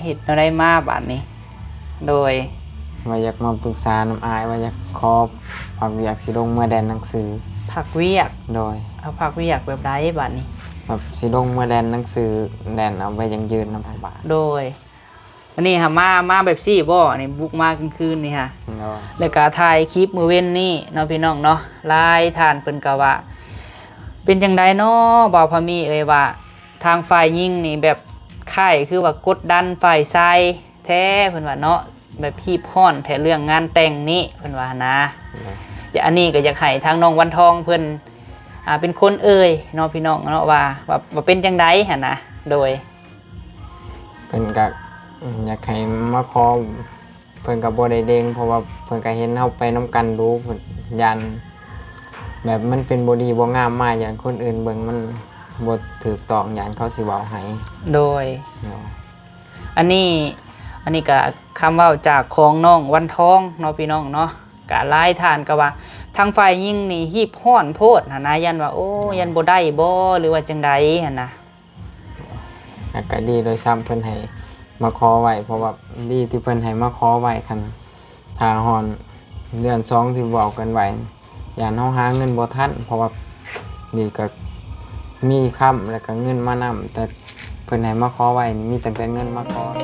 ເຮັດແນວໃດມາບາດນີ້? ໂດຍ ວ່າຢາກມາປຶກສານຳອ້າຍ ວ່າຢາກຂໍພັກວຽກ ຊິລົງເມືອແລ່ນໜັງສື. ພັກວຽກ? ໂດຍ ເອົາພັກວຽກແບບໃດບາດນີ້? ແບບຊິລົງເມືອແລ່ນໜັງສື ແລ່ນເອົາໃບຢັ້ງຢືນນຳພະບາດ. ໂດຍ ອັນນີ້ຫາມາ ມາແບບຊີ້ບໍ່? ນີ້ບຸກມາກາງຄືນນີ້ຫາ. ໂດຍ ແລ້ວກະຖ່າຍຄລິບມື້ເວັນນີ້ເນາະ ພີ່ນ້ອງເນາະ. ຫຼາຍທ່ານເພິ່ນກະວ່າ ເປັນຈັ່ງໃດເນາະ ບ່າວພາມີເອີຍ ວ່າທາງຝ່າຍຍິງນີ້ແບບຄ້າຍຄືວ່າກົດດັນຝ່າຍຊາຍແທ້ ເພິ່ນວ່າເນາະ ແບບຮີບຮ້ອນແທ້ເລື່ອງງານແຕ່ງນີ້ ເພິ່ນວ່າຫັ້ນນາ. ໂດຍ ແລະ ອັນນີ້ກະຢາກໃຫ້ທາງນ້ອງວັນທອງເພິ່ນ ອ່າ ເປັນຄົນເອີ່ຍເນາະ ພີ່ນ້ອງເນາະ ວ່າ ວ່າ ວ່າເປັນຈັ່ງໃດຫັ້ນນາ. ໂດຍ ເພິ່ນກະ ອືມ ຢາກໃຫ້ມາຂໍ ເພິ່ນກະບໍ່ໄດ້ເດັ່ງ ເພາະວ່າເພິ່ນກະເຫັນເຮົາໄປນຳກັນດູ ເພິ່ນຢ້ານແບບມັນເປັນບໍ່ດີບໍ່ງາມມາ ຢ້ານຄົນອື່ນເບິ່ງມັນບໍ່ຖືກຕ້ອງ ຢ້ານເຂົາຊິເວົ້າໃຫ້. ໂດຍ ໂດຍ ອັນນີ້ ອັນນີ້ກະຄຳເວົ້າຈາກຂອງນ້ອງວັນທອງເນາະ ພີ່ນ້ອງເນາະ. ກະຫຼາຍທ່ານກະວ່າ ທາງຝ່າຍຍິງນີ້ຮີບຮ້ອນໂພດຫັ້ນນາ ຢ້ານວ່າ ໂອ້ ຢ້ານບໍ່ໄດ້ບໍ່ ຫຼືວ່າຈັ່ງໃດຫັ້ນນາ. ແລ້ວກະດີໂດຍຊ້ຳເພິ່ນໃຫ້ມາຂໍໄວ້ ເພາະວ່າດີທີ່ເພິ່ນໃຫ້ມາຂໍໄວ້ ຄັນຖ້າຮອດເດືອນສອງທີ່ເວົ້າກັນໄວ້ ຢ້ານເຮົາຫາເງິນບໍ່ທັນ ເພາະວ່ານີ້ກະມີຄຳ ແລ້ວກະເງິນມານຳ ແຕ່ເພິ່ນໃຫ້ມາຂໍໄວ້ນີ້ ມີຕັ້ງແຕ່ເງິນມາກ່ອນ.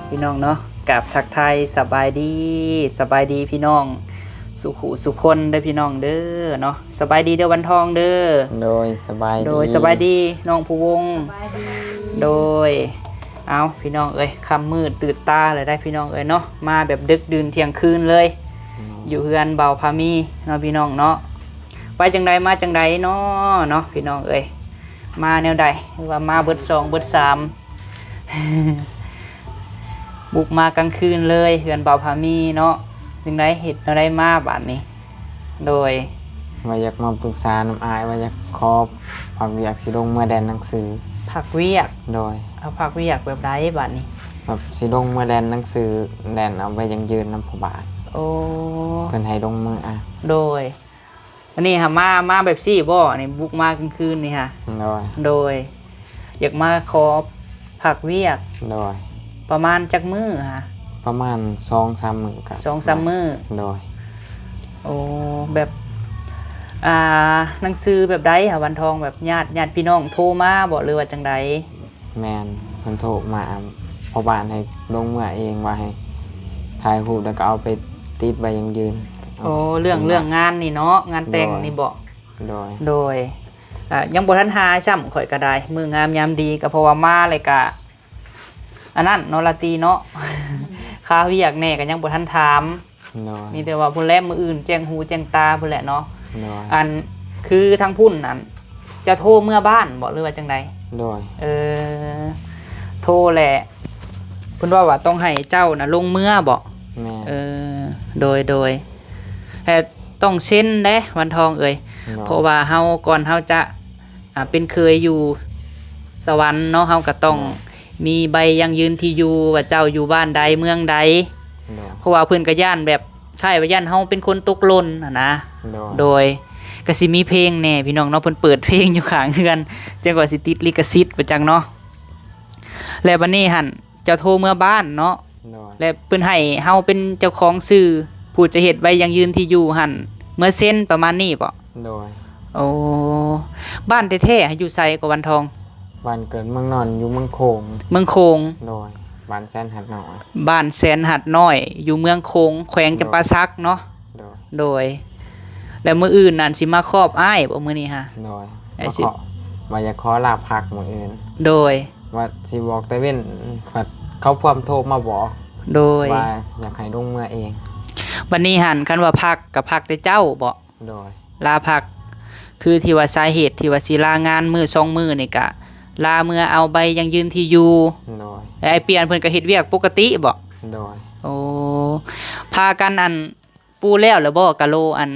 ພີ່ນ້ອງເນາະ ກາບທັກທາຍສະບາຍດີ ສະບາຍດີພີ່ນ້ອງສູ່ຜູ້ສູ່ຄົນເດີພີ່ນ້ອງເດີເນາະ. ສະບາຍດີເດີວັນທອງເດີ. ໂດຍ ສະບາຍດີ ໂດຍ ສະບາຍດີນ້ອງພູວົງ. ສະບາຍດີ ໂດຍ. ເອົາ ພີ່ນ້ອງເອີຍ ຄ່ຳມືດຕື່ນຕາແລ້ວໄດ໋ພີ່ນ້ອງເອີຍເນາະ ມາແບບດຶກດື່ນທ່ຽງຄືນເລີຍ ອືມ ຢູ່ເຮືອນບ່າວພາມີເນາະ ພີ່ນ້ອງເນາະ. ໄປຈັ່ງໃດມາຈັ່ງໃດເນາະ ເນາະ ພີ່ນ້ອງເອີຍ ມາແນວໃດ ຫຼືວ່າມາເບິດສອງເບິດສາມ ບຸກມາກາງຄືນເລີຍເຮືອນບ່າວພາມີເນາະ. ຈັ່ງໃດ ເຮັດແນວໃດມາບາດນີ້? ໂດຍ ວ່າຢາກມາປຶກສານຳອ້າຍ ວ່າຢາກຂໍພັກວຽກ ຊິລົງເມືອແລ່ນໜັງສື. ພັກວຽກ? ໂດຍ ເອົາພັກວຽກແບບໃດບາດນີ້? ແບບຊິລົງເມືອແລ່ນໜັງສື ແລ່ນເອົາໃບຢັ້ງຢືນນຳພະບາດ. ໂອ້ ເພິ່ນໃຫ້ລົງເມືອ. ໂດຍ ອັນນີ້ຫາມາ ມາແບບຊີ້ບໍ່? ນີ້ບຸກມາກາງຄືນນີ້ຫາ. ໂດຍ ໂດຍ ຢາກມາຂໍພັກວຽກ. ໂດຍ ປະມານຈັກມື້ຫາ? ປະມານສອງສາມມື້ກະ ສອງສາມມື້. ໂດຍ ໂອ້ ແບບ ອ່າ ໜັງສືແບບໃດຫາວັນທອງ? ແບບຍາດ ຍາດພີ່ນ້ອງໂທມາບໍ່ ຫຼືວ່າຈັ່ງໃດ? ແມ່ນ ເພິ່ນໂທມາພໍ່ບ້ານໃຫ້ລົງເມືອເອງ ວ່າໃຫ້ຖ່າຍຮູບ ແລ້ວກໍເອົາໄປຕິດໃບຢັ້ງຢືນ. ໂອ້ ເລື່ອງ ເລື່ອງງານນີ້ເນາະ ງານແຕ່ງນີ້ບໍ? ໂດຍ ໂດຍ ໂດຍ ອ່າ ຍັງບໍ່ທັນຫາຊ້ຳ ຂ້ອຍກໍໄດ້ ມື້ງາມຍາມດີ ກໍເພາະວ່າມາແລ້ວກະ ອັນນັ້ນເນາະ ລາຕີເນາະ ຄາວຽກແດ່ກໍຍັງບໍ່ທັນຖາມ. ໂດຍ ມີແຕ່ວ່າພຸ້ນແຫຼະ ມື້ອື່ນແຈ້ງຫູແຈ້ງຕາພຸ້ນແຫຼະເນາະ. ໂດຍ ອັນ ຄືທາງພຸ້ນນັ້ນ ເຈົ້າໂທເມືອບ້ານບໍ ຫຼືວ່າຈັ່ງໃດ? ໂດຍ ເອີ ໂທແຫຼະ ເພິ່ນເວົ້າວ່າຕ້ອງໃຫ້ເຈົ້ານະລົງເມືອບໍ? ແມ່ນ ເອີ ໂດຍ ໂດຍ ແຕ່ຕ້ອງເຊັນເດ້ ວັນທອງເອີຍ. ໂດຍ ເພາະວ່າເຮົາ ກ່ອນເຮົາຈະ ອ່າ ເປັນເຂີຍຢູ່ສະຫວັນເນາະ ເຮົາກໍຕ້ອງ ໂດຍ ມີໃບຢັ້ງຢືນທີ່ຢູ່ ວ່າເຈົ້າຢູ່ບ້ານໃດເມືອງໃດ. ໂດຍ ເພາະວ່າເພິ່ນກໍຢ້ານແບບຄ້າຍວ່າຢ້ານເຮົາເປັນຄົນຕົກຫຼົ່ນຫັ້ນນະ. ໂດຍ ໂດຍ ກໍຊິມີເພງແດ່ພີ່ນ້ອງເນາະ ເພິ່ນເປີດເພງຢູ່ຂ້າງເຮືອນ ຈັ່ງວ່າຊິຕິດລິຂະສິດບໍ່ຈັກເນາະ. ແລ້ວບັດນີ້ຫັ້ນ ເຈົ້າໂທເມືອບ້ານເນາະ. ໂດຍ ແລະ ເພິ່ນໃຫ້ເຮົາເປັນເຈົ້າຂອງຊື່ ຜູ້ຈະເຮັດໃບຢັ້ງຢືນທີ່ຢູ່ຫັ້ນ ເມືອເຊັນປະມານນີ້ບໍ? ໂດຍ ໂອ້ ບ້ານແທ້ໆຢູ່ໃສກໍວັນທອງ? ບ້ານເກີດເມືອງນອນ ຢູ່ເມືອງໂຂງ. ເມືອງໂຂງ. ໂດຍ ບ້ານແສນຫາດນ້ອຍ. ບ້ານແສນຫາດນ້ອຍ ຢູ່ເມືອງໂຂງ ແຂວງຈຳປາສັກເນາະ. ໂດຍ ໂດຍ ແລ້ວມື້ອື່ນນັ້ນຊິມາຄອບອ້າຍບໍ ມື້ນີ້ຫາ? ໂດຍ ອ້າຍຊິ ມາຂໍ ວ່າຢາກຂໍລາພັກມື້ອື່ນ. ໂດຍ ວ່າຊິບອກແຕ່ເວັນ ເຂົາພວມໂທມາບອກ. ໂດຍ ວ່າຢາກໃຫ້ລົງເມືອເອງ. ບັດນີ້ຫັ້ນ ຄັນວ່າພັກກໍພັກແຕ່ເຊົ້າບໍ? ໂດຍ ລາພັກ ຄືທີ່ວ່າສາເຫດທີ່ວ່າຊິລາງານມື້ສອງມື້ນີ້ກະ ລາເມືອເອົາໃບຢັ້ງຢືນທີ່ຢູ່. ໂດຍ ແລະ ອ້າຍປ່ຽນເພິ່ນກໍເຮັດວຽກປົກກະຕິບໍ? ໂດຍ ໂອ້ ພາກັນອັນ ປູແລ້ວລະບໍ ກະໂລ ອັນ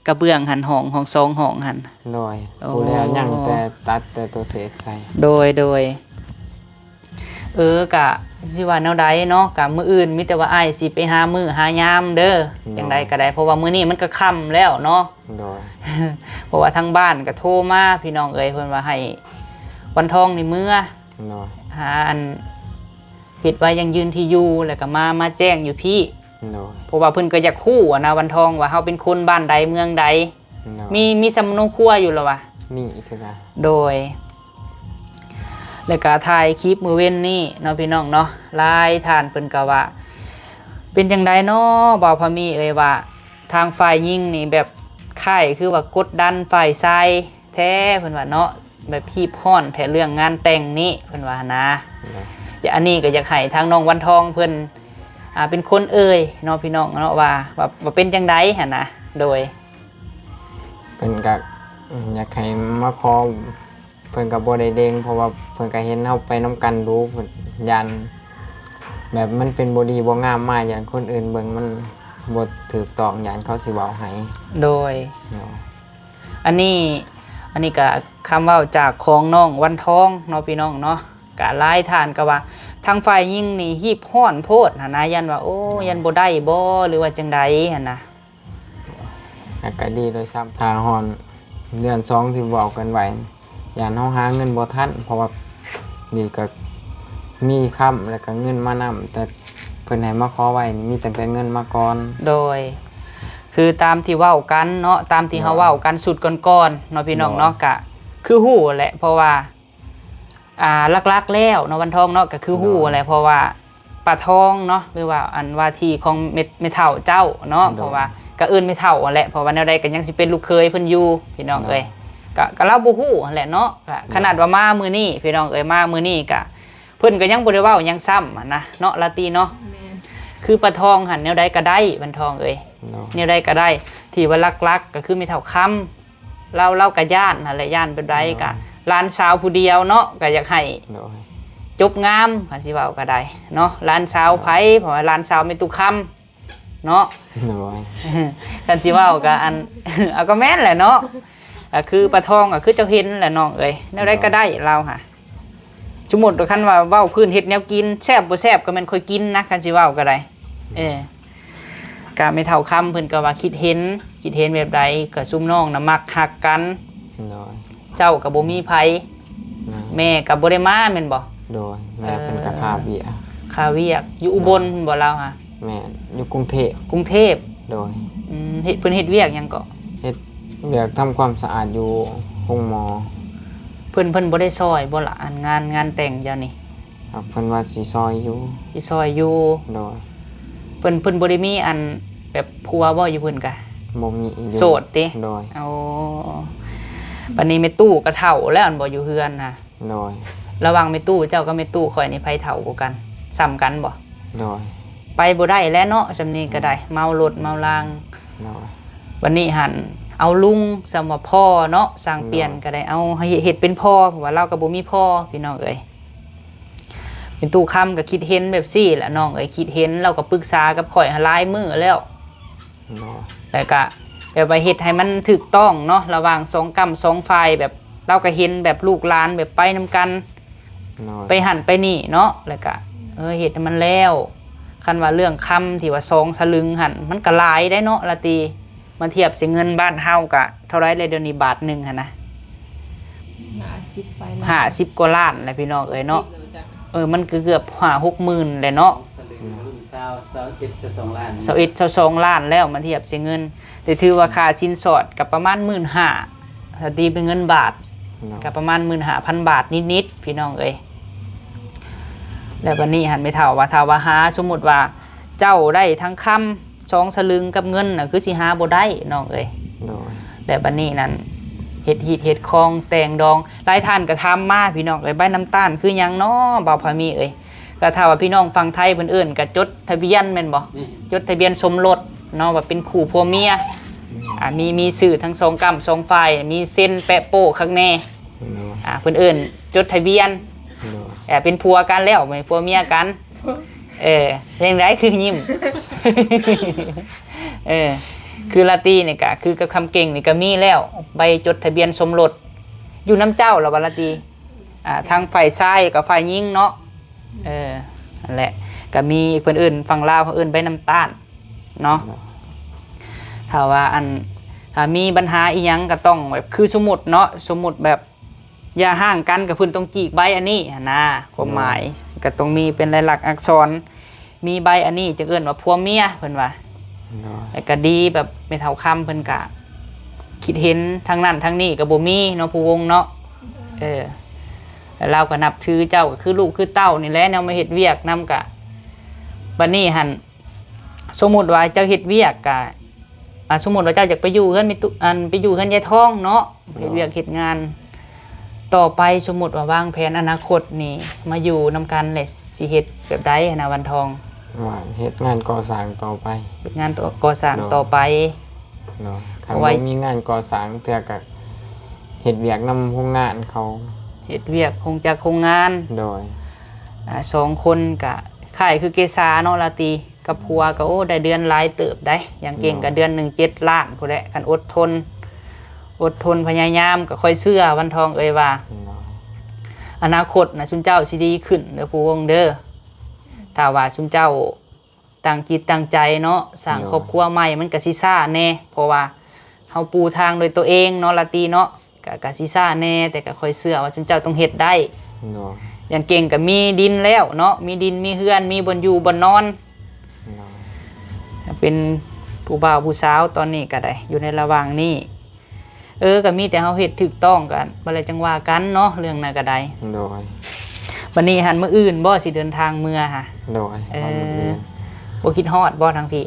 ກະເບື້ອງຫັ້ນ ຫ້ອງ ຫ້ອງສອງຫ້ອງຫັ້ນ? ໂດຍ ໂອ້ ປູແລ້ວ ຍັງແຕ່ຕັດແຕ່ໂຕເສດໃສ່. ໂດຍ ໂດຍ ແ ເອີ ກະຊິວ່າແນວໃດເນາະ ກະມື້ອື່ນມີແຕ່ວ່າອ້າຍຊິໄປຫາມື້ຫາຍາມເດີ. ໂດຍ ຈັ່ງໃດກໍໄດ້ ເພາະວ່າມື້ນີ້ມັນກໍຄ່ຳແລ້ວເນາະ. ໂດຍ ເພາະວ່າທາງບ້ານກໍໂທມາ ພີ່ນ້ອງເອີຍ ເພິ່ນວ່າໃຫ້ວັນທອງນີ້ເມືອ ໂດຍ ຫາອັນເຮັດໃບຢັ້ງຢືນທີ່ຢູ່ ແລ້ວກໍມາ ມາແຈ້ງຢູ່ພີ້. ໂດຍ ເພາະວ່າເພິ່ນກໍຢາກຮູ້ຫັ້ນນະ ວັນທອງ ວ່າເຮົາເປັນຄົນບ້ານໃດເມືອງໃດ. ໂດຍ ມີ ມີສຳມະໂນຄົວຢູ່ລະວະ? ມີຄືກັນ. ໂດຍ ແລ້ວກະຖ່າຍຄລິບມື້ເວັນນີ້ເນາະ ພີ່ນ້ອງເນາະ ຫຼາຍທ່ານເພິ່ນກໍວ່າ ເປັນຈັ່ງໃດເນາະ ບ່າວພາມີເອີຍ ວ່າທາງຝ່າຍຍິງນີ້ແບບຄ້າຍຄືວ່າກົດດັນຝ່າຍຊາຍແທ້ ເພິ່ນວ່າເນາະ ແບບຮີບຮ້ອນແທ້ເລື່ອງງານແຕ່ງນີ້ ເພິ່ນວ່າຫັ້ນນະ. ໂດຍ ອັນນີ້ກໍຢາກໃຫ້ທາງນ້ອງວັນທອງເພິ່ນ ອ່າ ເປັນຄົນເອີ່ຍເນາະ ພີ່ນ້ອງເນາະ ວ່າ ວ່າ ວ່າເປັນຈັ່ງໃດຫັ້ນນະ. ໂດຍ ເພິ່ນກໍ ອືມ ຢາກໃຫ້ມາຂໍ ເພິ່ນກໍບໍ່ໄດ້ເດັ່ງ ເພາະວ່າເພິ່ນກໍເຫັນເຮົາໄປນຳກັນດູ ເພິ່ນຢ້ານແບບມັນເປັນບໍ່ດີບໍ່ງາມມາ ຢ້ານຄົນອື່ນເບິ່ງມັນບໍ່ຖືກຕ້ອງ ຢ້ານເຂົາຊິເວົ້າໃຫ້. ໂດຍ ໂດຍ ອັນນີ້ ອັນນີ້ກໍຄຳເວົ້າຈາກຂອງນ້ອງວັນທອງເນາະ ພີ່ນ້ອງເນາະ ກໍຫຼາຍທ່ານກໍວ່າທາງຝ່າຍຍິງນີ້ຮີບຮ້ອນໂພດຫັ້ນນະ ຢ້ານວ່າ ໂອ້ ຢ້ານບໍ່ໄດ້ບໍ່ ຫຼືວ່າຈັ່ງໃດຫັ້ນນະ. ອາກາດດີໂດຍຊ້ຳ ຖ້າຮອດເດືອນສອງທີ່ເວົ້າກັນໄວ້ ຢ້ານເຮົາຫາເງິນບໍ່ທັນ ເພາະວ່ານີ້ກໍມີຄຳ ແລ້ວກໍເງິນມານຳ ແຕ່ເພິ່ນໃຫ້ມາຂໍໄວ້ນີ້ ມີຕັ້ງແຕ່ເງິນມາກ່ອນ. ໂດຍ ຄືຕາມທີ່ເວົ້າກັນເນາະ ຕາມທີ່ເຮົາເວົ້າກັນຊຸດກ່ອນໆເນາະ ພີ່ນ້ອງເນາະ ກະຄືຮູ້ແຫຼະ ເພາະວ່າ ອ່າ ຫຼັກໆແລ້ວເນາະ ວັນທອງເນາະ ກໍຄືຮູ້ຫັ້ນແຫຼະ ເພາະວ່າປ້າທອງເນາະ ຫຼືວ່າອັນວ່າທີ່ຂອງແມ່ ແມ່ເຖົ້າເຈົ້າເນາະ ເພາະວ່າກໍເອີ້ນແມ່ເຖົ້າຫັ້ນແຫຼະ ເພາະວ່າແນວໃດກໍຍັງຊິເປັນລູກເຂີຍເພິ່ນຢູ່ ພີ່ນ້ອງເອີຍ. ກໍ ກໍລາວບໍ່ຮູ້ຫັ້ນແຫຼະເນາະ ກໍຂະໜາດວ່າມາມື້ນີ້ ພີ່ນ້ອງເອີຍ ມາມື້ນີ້ກໍເພິ່ນກໍຍັງບໍ່ໄດ້ເວົ້າຫຍັງຊ້ຳຫັ້ນນະເນາະ ລາຕີເນາະ. ຄືປ້າທອງຫັ້ນແນວໃດກໍໄດ້ ວັນທອງເອີຍ ແນວໃດກໍໄດ້ ທີ່ວ່າຫຼັກໆກໍຄືແມ່ເຖົ້າຄຳ ລາວ ລາວກໍຢ້ານຫັ້ນແຫຼະ ຢ້ານແບບໃດກໍ ໂດຍ ຫຼານສາວຜູ້ດຽວເນາະ ກໍຢາກໃຫ້ ໂດຍ ຈົບງາມ ຄັນຊິເວົ້າກໍໄດ້ເນາະ ຫຼານສາວໃຜ ໂດຍ ເພາະວ່າຫຼານສາວແມ່ຕູ້ຄຳເນາະ. ໂດຍ ຄັນຊິເວົ້າກໍອັນ ເອົາ ກໍແມ່ນແຫຼະເນາະ ກໍຄືປ້າທອງກໍຄືເຈົ້າເຫັນແຫຼະນ້ອງເອີຍ ແນວໃດກໍໄດ້ ໂດຍ ລາວຫາ ສົມມຸດວ່າຄັນວ່າເວົ້າພື້ນເຮັດແນວກິນ ແຊບບໍ່ແຊບກໍແມ່ນຂ້ອຍກິນນະ ຄັນຊິເວົ້າກໍໄດ້. ເອີ ກະແມ່ເຖົ້າຄຳເພິ່ນກໍວ່າຄິດເຫັນ ຄິດເຫັນແບບໃດ ກໍຊຸມນ້ອງນະມັກຮັກກັນ ໂດຍ ເຈົ້າກໍບໍ່ມີໃຜ ແມ່ ແມ່ກໍບໍ່ໄດ້ມາແມ່ນບໍ່? ໂດຍ ແມ່ເພິ່ນກໍຄາວຽກ ຄາວຽກ ຢູ່ອຸບົນພຸ້ນບໍ່ລາວຫະ? ແມ່ນ ຢູ່ກຸງເທບ ກຸງເທບ ໂດຍ ອືມ ເຮັດ ເພິ່ນເຮັດວຽກຫຍັງເກາະ? ເຮັດວຽກທຳຄວາມສະອາດຢູ່ໂຮງໝໍ. ເພິ່ນ ເພິ່ນບໍ່ໄດ້ຊ່ອຍບໍ່ລະ ອັນງານ ງານແຕ່ງເຈົ້ານີ້? ເພິ່ນວ່າຊິຊ່ອຍຢູ່ ຊິຊ່ອຍຢູ່ ໂດຍ ເພິ່ນ ເພິ່ນບໍ່ໄດ້ມີອັນແບບຜົວບໍ່ຢູ່ພຸ້ນກະ? ບໍ່ມີຢູ່ ໂສດຕິ? ໂດຍ ໂອ້ ບັດນີ້ແມ່ຕູ້ກໍເຖົ້າແລ້ວ ອັນບໍ່ຢູ່ເຮືອນນະ? ໂດຍ ລະຫວ່າງແມ່ຕູ້ເຈົ້າກັບແມ່ຕູ້ຂ້ອຍນີ້ໃຜເຖົ້າກວ່າກັນ? ສ່ຳກັນບໍ່? ໂດຍ ໄປບໍ່ໄດ້ແລ້ວເນາະ ສ່ຳນີ້ກໍໄດ້ ເມົາລົດເມົາລາງ ໂດຍ ບັດນີ້ຫັ້ນ ເອົາລຸງ ສ່ຳວ່າພໍ່ເນາະ ສ້າງປ່ຽນ ໂດຍ ກໍໄດ້ ເອົາ ໃຫ້ເຮັດເປັນພໍ່ ເພາະວ່າລາວກໍບໍ່ມີພໍ່ ພີ່ນ້ອງເອີຍ. ແມ່ຕູ້ຄຳກໍຄິດເຫັນແບບຊີ້ແຫຼະນ້ອງເອີຍ ຄິດເຫັນ ລາວກໍປຶກສາກັບຂ້ອຍຫັ້ນຫຼາຍມື້ແລ້ວ ໂດຍ ແລ້ວກະແບບວ່າເຮັດໃຫ້ມັນຖືກຕ້ອງເນາະ ລະຫວ່າງສອງກ້ຳສອງຝ່າຍ ແບບລາວກໍເຫັນແບບລູກຫຼານແບບໄປນຳກັນ ໂດຍ ໄປຫັ້ນໄປນີ້ເນາະ ແລ້ວກະ ເອີ ເຮັດໃຫ້ມັນແລ້ວ. ຄັນວ່າເລື່ອງຄຳທີ່ວ່າສອງສະລຶງຫັ້ນ ມັນກໍຫຼາຍໄດ໋ເນາະ ລາຕີ ມາທຽບໃສ່ເງິນບ້ານເຮົາກະເທົ່າໃດແລ້ວ ດຽວນີ້ບາດໜຶ່ງຫັ້ນນະ? ຫ້າສິບປາຍລ້ານ ຫ້າສິບກວ່າລ້ານແຫຼະ ພີ່ນ້ອງເອີຍເນາະ. ເອີ ມັນກໍເກືອບຫ້າຫົກໝື່ນແຫຼະເນາະ ສອງສະລຶງ ລຸ້ນຊາວ ຊາວເອັດ ຊາວສອງລ້ານ ຊາວເອັດ ຊາວສອງລ້ານແລ້ວ ມາທຽບໃສ່ເງິນ ແຕ່ຖືວ່າຄ່າສິນສອດກໍປະມານໝື່ນຫ້າ ຖ້າຕີເປັນເງິນບາດ ເນາະ ກໍປະມານໝື່ນຫ້າພັນບາດນິດໆ ພີ່ນ້ອງເອີຍ. ແລ້ວບັດນີ້ຫັ້ນ ແມ່ເຖົ້າວ່າ ຖ້າວ່າຫາ ສົມມຸດວ່າເຈົ້າໄດ້ທັງຄຳ ສອງສະລຶງກັບເງິນນະ ຄືຊິຫາບໍ່ໄດ້ນ້ອງເອີຍ ໂດຍ ແລ້ວບັດນີ້ນັ້ນ ເຮັດຮີດເຮັດຄອງແຕ່ງດອງ ຫຼາຍທ່ານກໍຖາມມາ ພີ່ນ້ອງເອີຍ ໃບນ້ຳຕານຄືຫຍັງເນາະ ບ່າວພາມີເອີຍ? ກໍຖ້າວ່າພີ່ນ້ອງຝັ່ງໄທເພິ່ນເອີ້ນກໍຈົດທະບຽນແມ່ນບໍ່? ແມ່ນ ຈົດທະບຽນສົມລົດເນາະ ວ່າເປັນຄູ່ຜົວເມຍ ອືມ ອ່າ ມີ ມີຊື່ທັງສອງກ້ຳສອງຝ່າຍ ມີເຊັນແປະໂປ້ຄັກແນ່ ໂດຍ ອ່າ ເພິ່ນເອີ້ນຈົດທະບຽນ ໂດຍ ເອີ ເປັນຜົວກັນແລ້ວ ແມ່ນຜົວເມຍກັນ. ເອີ ຈັ່ງໃດຄືຍິ້ມ? ເອີ ຄືລາຕີນີ້ກະ ຄືກັບຄຳເກັ່ງນີ້ກະມີແລ້ວ ໃບຈົດທະບຽນສົມລົດ ຢູ່ນຳເຈົ້າລະວ່າລາຕີ? ອ່າ ທັງຝ່າຍຊາຍກັບຝ່າຍຍິງເນາະ? ເອີ ນັ້ນແຫຼະ ກໍມີເພິ່ນເອີ້ນ ຝັ່ງລາວເຂົາເອີ້ນໃບນ້ຳຕານເນາະ. ເນາະ ຖ້າວ່າອັນ ຖ້າມີບັນຫາອີ່ຫຍັງກໍຕ້ອງແບບ ຄືສົມມຸດເນາະ ສົມມຸດແບບຢ່າຮ້າງກັນ ກໍເພິ່ນຕ້ອງຈີກໃບອັນນີ້ຫັ້ນນາ ຄວາມໝາຍ ເນາະ ກໍຕ້ອງມີເປັນລາຍລັກອັກສອນ ມີໃບອັນນີ້ຈຶ່ງເອີ້ນວ່າຜົວເມຍ ເພິ່ນວ່າ. ເນາະ ແລ້ວກໍດີແບບແມ່ເຖົ້າຄຳເພິ່ນກໍຄິດເຫັນທາງນັ້ນທາງນີ້ກໍບໍ່ມີເນາະ ຜູ້ວົງເນາະ. ເອີ ແລ້ວລາວກໍນັບຖືເຈົ້າ ກໍຄືລູກຄືເຕົ້ານີ້ແຫຼະ ແນວມາເຮັດວຽກນຳ. ກະບັດນີ້ຫັ້ນ ສົມມຸດວ່າເຈົ້າເຮັດວຽກກະ ອ່າ ສົມມຸດວ່າເຈົ້າຢາກໄປຢູ່ເຮືອນແມ່ຕຸ ອັນ ໄປຢູ່ເຮືອນຍາຍທອງເນາະ ເຮັດວຽກເຮັດງານຕໍ່ໄປ. ສົມມຸດວ່າວາງແຜນອະນາຄົດນີ້ ມາຢູ່ນຳກັນແລ້ວຊິເຮັດແບບໃດຫັ້ນນະ ວັນທອງ? ວ່າເຮັດງານກໍ່ສ້າງຕໍ່ໄປ. ເຮັດງານຕໍ່ ກໍ່ສ້າງ ໂດຍ ຕໍ່ໄປ. ໂດຍ ຖ້າ ເພາະວ່າບໍ່ມີງານກໍ່ສ້າງເທື່ອ ກໍເຮັດວຽກນຳໂຮງງານເຂົາ ເຮັດວຽກໂຮງຈັກໂຮງງານ. ໂດຍ ອ່າ ສອງຄົນກະຄ້າຍຄືເກສາເນາະ ລາຕີ ກັບຜົວກໍ ໂອ້ ໄດ້ເດືອນຫຼາຍເຕີບໃດ໋ ຢ່າງເກັ່ງກໍເດືອນໜຶ່ງເຈັດລ້ານພຸ້ນແຫຼະ. ຄັນອົດທົນ ອົດທົນພະຍາຍາມ ກໍຂ້ອຍເຊື່ອ ວັນທອງເອີຍ ວ່າ ໂດຍ ອະນາຄົດນະ ຊຸມເຈົ້າຊິດີຂຶ້ນເດີ ຜູ້ວົງເດີ. ຖ້າວ່າຊຸມເຈົ້າ ຕັ້ງຈິດຕັ້ງໃຈເນາະ ສ້າງ ໂດຍ ຄອບຄົວໃໝ່ ມັນກະຊິຊ້າແດ່ ເພາະວ່າເຮົາປູທາງດ້ວຍຕົວເອງເນາະ ລາຕີເນາະ ກະ ກະຊິຊ້າແດ່ ແຕ່ກະຂ້ອຍເຊື່ອວ່າຊຸມເຈົ້າຕ້ອງເຮັດໄດ້. ໂດຍ ຢ່າງເກັ່ງກະມີດິນແລ້ວເນາະ ມີດິນ ມີເຮືອນ ມີບ່ອນຢູ່ບ່ອນນອນ. ໂດຍ ເປັນຜູ້ບ່າວຜູ້ສາວຕອນນີ້ກະໄດ້ ຢູ່ໃນລະຫວ່າງນີ້ ເອີ ກໍມີແຕ່ເຮົາເຮັດຖືກຕ້ອງກັນ ບັດແລ້ວຈັ່ງວ່າກັນເນາະ ເລື່ອງນັ້ນກໍໄດ້. ໂດຍ ບັດນີ້ຫັ້ນ ມື້ອື່ນບໍ່ຊິເດີນທາງເມືອຫະ? ໂດຍ ເອີ ວັນມື້ອື່ນ ບໍ່ຄິດຮອດບໍ່ທາງພີ້?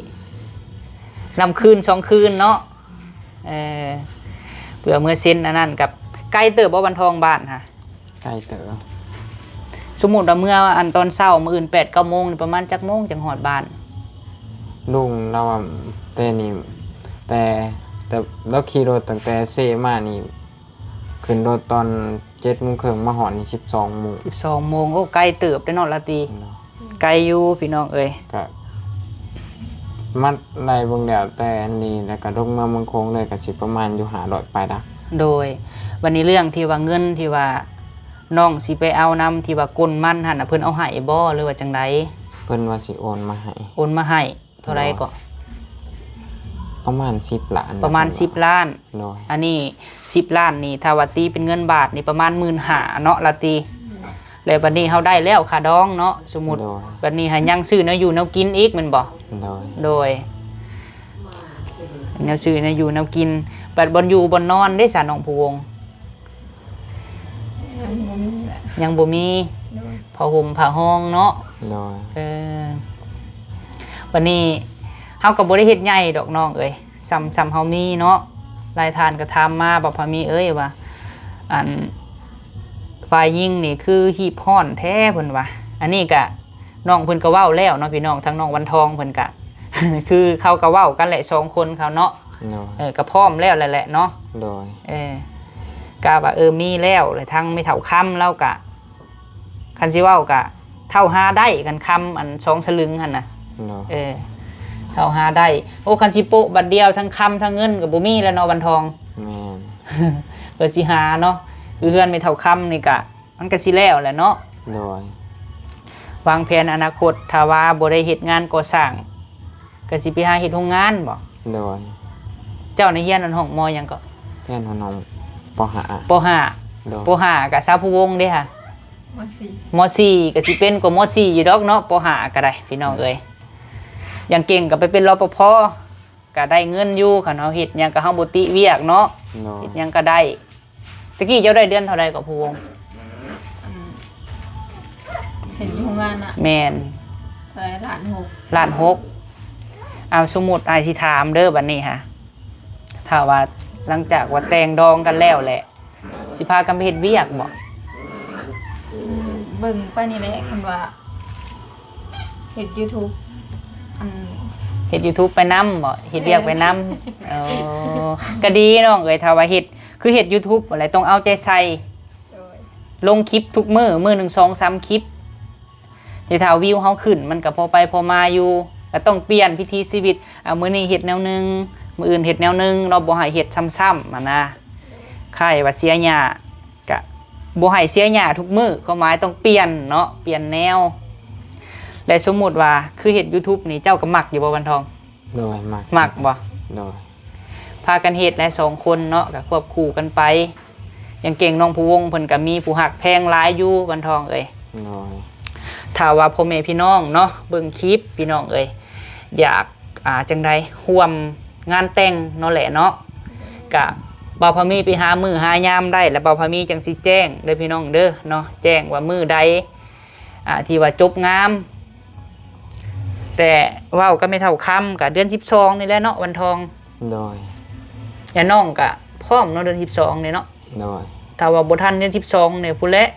ນຳຄືນສອງຄືນເນາະ. ເອີ ເພື່ອເມືອເຊັນອັນນັ້ນ ກັບໄກເຕີບບໍ່ ວັນທອງ ບ້ານຫະ? ໄກເຕີບ. ສົມມຸດວ່າເມືອອັນຕອນເຊົ້າມື້ອື່ນແປດເກົ້າໂມງນີ້ ປະມານຈັກໂມງຈັ່ງຮອດບ້ານ? ລຸງລາວວ່າແຕ່ນີ້ ແຕ່ ແຕ່ລາວຂີ່ລົດຕັ້ງແຕ່ເຊມານີ້ ຂຶ້ນລົດຕອນເຈັດໂມງເຄິ່ງ ມາຮອດນີ້ສິບສອງໂມງ. ສິບສອງໂມງ ໂອ້ ໄກເຕີບເດ້ເນາະ ລາຕີ. ເນາະ ໄກຢູ່ພີ່ນ້ອງເອີຍ. ກະມັດໄລ່ເບິ່ງແລ້ວແຕ່ອັນນີ້ ແລ້ວກະລົງເມືອເມືອງໂຂງເລີຍ ກະຊິປະມານຢູ່ຫ້າຮ້ອຍປາຍຫຼັກ. ໂດຍ ບັດນີ້ເລື່ອງທີ່ວ່າເງິນທີ່ວ່ານ້ອງຊິໄປເອົານຳ ທີ່ວ່າກົນມັນຫັ້ນນະ ເພິ່ນເອົາໃຫ້ບໍ່ ຫຼືວ່າຈັ່ງໃດ? ເພິ່ນວ່າຊິໂອນມາໃຫ້. ໂອນມາໃຫ້ເທົ່າໃດເກາະ? ປະມານສິບລ້ານ. ປະມານສິບລ້ານ. ໂດຍ ອັນນີ້ສິບລ້ານນີ້ ຖ້າວ່າຕີເປັນເງິນບາດນີ້ ປະມານໝື່ນຫ້າເນາະ ລາຕີ. ແລ້ວບັດນີ້ເຮົາໄດ້ແລ້ວຄ່າດອງເນາະ ສົມມຸດ. ໂດຍ ບັດນີ້ຫາຍັງຊື້ແນວຢູ່ແນວກິນອີກແມ່ນບໍ່? ໂດຍ ໂດຍ ແນວຊື້ແນວຢູ່ແນວກິນ. ບັດບ່ອນຢູ່ບ່ອນນອນເດ້ຊະ ນ້ອງພູວົງ? ຍັງບໍ່ມີແຫຼະ. ຍັງບໍ່ມີ. ໂດຍ ຜ້າຫົ່ມຜ້າຮອງເນາະ. ໂດຍ ເອີ ບັດນີ້ເຮົາກໍບໍ່ໄດ້ເຮັດໃຫຍ່ດອກນ້ອງເອີຍ ສ່ຳ ສ່ຳເຮົາມີເນາະ. ຫຼາຍທ່ານກໍຖາມມາ ບ່າວພາມີເອີຍ ວ່າ ອັນ ຝ່າຍຍິງນີ້ຄືຮີບຮ້ອນແທ້ ເພິ່ນວ່າ. ອັນນີ້ກະ ນ້ອງເພິ່ນກໍເວົ້າແລ້ວເນາະ ພີ່ນ້ອງ ທາງນ້ອງວັນທອງເພິ່ນກະ ຄືເຂົາກໍເວົ້າກັນແຫຼະ ສອງຄົນເຂົາເນາະ. ໂດຍ ເອີ ກໍພ້ອມແລ້ວແຫຼະເນາະ. ໂດຍ ເອີ ກະວ່າ ເອີ ມີແລ້ວ ແລະ ທາງແມ່ເຖົ້າຄຳລາວກະ ຄັນຊິເວົ້າກະເທົ່າຫາໄດ້ ຄັນຄຳອັນສອງສະລຶງຫັ້ນນະ. ໂດຍ ເອີ ເທົ່າຫາໄດ້. ໂອ້ ຄັນຊິໂປະບາດດຽວ ທັງຄຳທັງເງິນກໍບໍ່ມີແລ້ວເນາະ ວັນທອງ. ແມ່ນ ເພື່ອຊິຫາເນາະ ຄືເຮືອນແມ່ເຖົ້າຄຳນີ້ກະ ມັນກໍຊິແລ້ວແຫຼະເນາະ. ໂດຍ ວາງແຜນອະນາຄົດ ຖ້າວ່າບໍ່ໄດ້ເຮັດງານກໍ່ສ້າງ ກໍຊິໄປຫາເຮັດໂຮງງານບໍ? ໂດຍ ເຈົ້າໃນຮຽນອັນຫ້ອງ ມໍຫຍັງເກາະ? ຮຽນຫ້ອງ ປໍຫ້າ. ປໍຫ້າ. ໂດຍ ປໍຫ້າ ກະຊາວພູວົງເດ້ຫະ? ມໍສີ່. ມໍສີ່ ກໍຊິເປັນກວ່າມໍສີ່ຢູ່ດອກເນາະ ປໍຫ້າກໍໄດ້ ພີ່ນ້ອງເອີຍ. ຢ່າງເກັ່ງກໍໄປເປັນ ລປພ ກໍໄດ້ເງິນຢູ່ ຄັນເຮົາເຮັດຫຍັງກໍ ເຮົາບໍ່ຕິວຽກເນາະ. ໂດຍ ເຮັດຫຍັງກໍໄດ້. ຕະກີ້ເຈົ້າໄດ້ເດືອນເທົ່າໃດເກາະ ພູວົງ? ອັນ ເຮັດຢູ່ໂຮງງານນະ. ແມ່ນ. ເທົ່າໃດ? ລ້ານຫົກ. ລ້ານຫົກ. ເອົາ ສົມມຸດອ້າຍຊິຖາມເດີ ບັດນີ້ຫະ ຖ້າວ່າຫຼັງຈາກວ່າແຕ່ງດອງກັນແລ້ວແຫຼະ ຊິພາກັນໄປເຮັດວຽກບໍ? ອືມ ເບິ່ງໄປນີ້ແຫຼະ ຄັນວ່າ ເຮັດຢູທູບ ອັນ ເຮັດຢູທູບໄປນຳບໍ? ເຮັດວຽກໄປນຳ. ແມ່ນ. ເອີ ກໍດີນ້ອງເອີຍ ຖ້າວ່າເຮັດ ຄືເຮັດຢູທູບຫັ້ນແຫຼະ ຕ້ອງເອົາໃຈໃສ່. ໂດຍ ລົງຄລິບທຸກມື້ ມື້ໜຶ່ງສອງສາມຄລິບ ທີ່ຖ້າວິວເຮົາຂຶ້ນ ມັນກໍພໍໄປພໍມາຢູ່. ກໍຕ້ອງປ່ຽນວິຖີຊີວິດ ອ່າ ມື້ນີ້ເຮັດແນວໜຶ່ງ ມື້ອື່ນເຮັດແນວໜຶ່ງເນາະ ບໍ່ໃຫ້ເຮັດຊ້ຳໆຫັ້ນນະ. ຄ້າຍວ່າເສຍຫຍ້າ ກະ ບໍ່ໃຫ້ເສຍຫຍ້າທຸກມື້ ຄວາມໝາຍຕ້ອງປ່ຽນເນາະ ປ່ຽນແນວ. ແລະ ສົມມຸດວ່າຄືເຮັດ YouTube ນີ້ ເຈົ້າກໍມັກຢູ່ບໍ່ ວັນທອງ? ໂດຍ ມັກ. ມັກບໍ່? ໂດຍ. ພາກັນເຮັດແຫຼະ ສອງຄົນເນາະ ກໍຄວບຄູ່ກັນໄປ. ຢ່າງເກັ່ງນ້ອງພູວົງ ເພິ່ນກໍມີຜູ້ຮັກແພງຫຼາຍຢູ່ ວັນທອງເອີຍ. ໂດຍ. ຖ້າວ່າພໍ່ແມ່ພີ່ນ້ອງເນາະ ເບິ່ງຄລິບ ພີ່ນ້ອງເອີຍ ຢາກ ອ່າ ຈັ່ງໃດ ຮ່ວມງານແຕ່ງເນາະແຫຼະເນາະ ກະບ່າວພາມີໄປຫາມື້ຫາຍາມໄດ້ ແລ້ວບ່າວພາມີຈັ່ງຊິແຈ້ງເດີພີ່ນ້ອງເດີເນາະ ແຈ້ງວ່າມື້ໃດ ອ່າ ທີ່ວ່າຈົບງາມ. ແຕ່ເວົ້າກັບແມ່ເຖົ້າຄຳ ກະເດືອນສິບສອງນີ້ແຫຼະເນາະ ວັນທອງ. ໂດຍ. ແລະ ນ້ອງກະພ້ອມເນາະ ເດືອນສິບສອງນີ້ເນາະ. ໂດຍ. ຖ້າວ່າບໍ່ທັນເດືອນສິບສອງນີ້ພຸ້ນແຫຼະ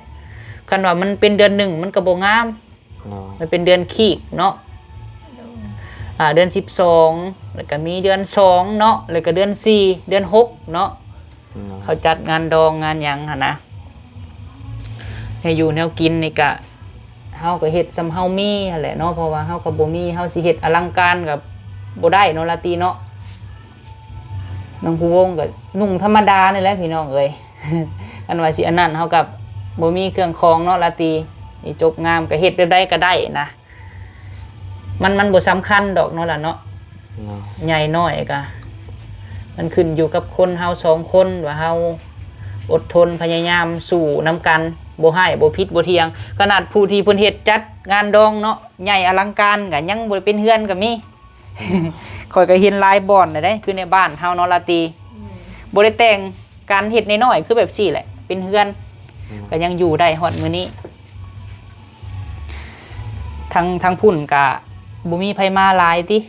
ຄັນວ່າມັນເປັນເດືອນໜຶ່ງ ມັນກໍບໍ່ງາມ. ໂດຍ. ມັນເປັນເດືອນຄີກເນາະ. ໂດຍ. ອ່າ ເດືອນສິບສອງ ແລ້ວກໍມີເດືອນສອງເນາະ ແລ້ວກໍເດືອນສີ່ ເດືອນຫົກເນາະ. ໂດຍ. ເຂົາຈັດງານດອງງານຫຍັງຫັ້ນນະ ແນວຢູ່ແນວກິນນີ້ກະ ເຮົາກໍເຮັດສ່ຳເຮົາມີຫັ້ນແຫຼະເນາະ ເພາະວ່າເຮົາກໍບໍ່ມີ ເຮົາຊິເຮັດອະລັງການກໍບໍ່ໄດ້ເນາະ ລາຕີເນາະ. ນ້ອງພູວົງກໍນຸ່ງທຳມະດານີ້ແຫຼະພີ່ນ້ອງເອີຍ ຄັນວ່າຊິອັນນັ້ນ ເຮົາກໍບໍ່ມີເຄື່ອງຂອງເນາະ ລາຕີ. ນີ້ຈົບງາມ ກໍເຮັດແບບໃດກໍໄດ້ນະ ມັນ ມັນບໍ່ສຳຄັນດອກເນາະ ລະເນາະ. ເນາະ. ໃຫຍ່ນ້ອຍກໍ ມັນຂຶ້ນຢູ່ກັບຄົນເຮົາສອງຄົນ ວ່າເຮົາອົດທົນພະຍາຍາມສູ້ນຳກັນ ບໍ່ຮ້າຍບໍ່ຜິດບໍ່ຖຽງ. ຂະໜາດຜູ້ທີ່ເພິ່ນເຮັດຈັດງານດອງເນາະ ໃຫຍ່ອະລັງການ ກໍຍັງບໍ່ໄດ້ເປັນເຮືອນກໍມີ. ຂ້ອຍກໍເຫັນຫຼາຍບ່ອນແລ້ວເດ້ ຄືໃນບ້ານເຮົາເນາະ ລາຕີ. ອືມ. ບໍ່ໄດ້ແຕ່ງ ການເຮັດນ້ອຍໆ ຄືແບບຊີ້ແຫຼະ ເປັນເຮືອນ. ອືມ. ກໍຍັງຢູ່ໄດ້ຮອດມື້ນີ້. ທາງ ທາງພຸ້ນກະບໍ່ມີໃຜມາຫຼາຍຕິ?